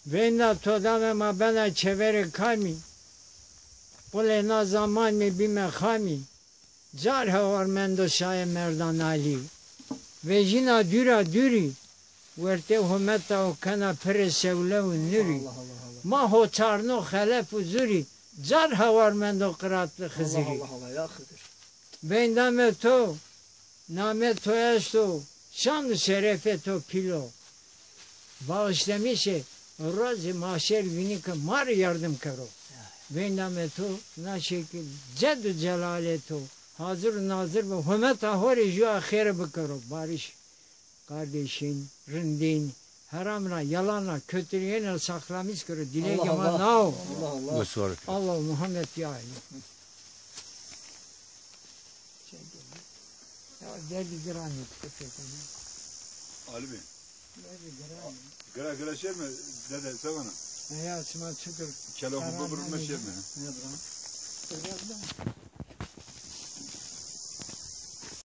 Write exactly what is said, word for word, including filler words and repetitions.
Veyna to dame ma bena çeverê kamî. Qulê na zaman mi bîme xamî. Car hewar mendo şayê merdan Alî. Vejîna dûra dûrî. Wertê hometa o kena pirê sewle û nûrî. Allah Allah Allah. Ma ho çarno xelef û zûrî. Car hewar mendo qiratli Xizirî. Allah Allah Allah ya Xizir. Veyna me to, name to esto, şan û şerefê to pîl o. Bağışlemişê rozê mahşer vînî ke ma rê yardim kero. Veyna me to, na şekil ced û celalê to hazir û nazir bi, hometa ho rê jû axêre bikero. Barış, kardeşin, rindin, heramna, yalana, kötülüğüne saklamış kero. Dilege ma nao. Allah Allah. Wes war. Allah Muhammed ya Ali. Ya derdi giran yok, köpek. Ali Bey. Derdi giran yok. Gira gira şerme, dede, sevana. Ya, sima çukur. Kelamı karanlığa bıbırma şerme. Ne bırak?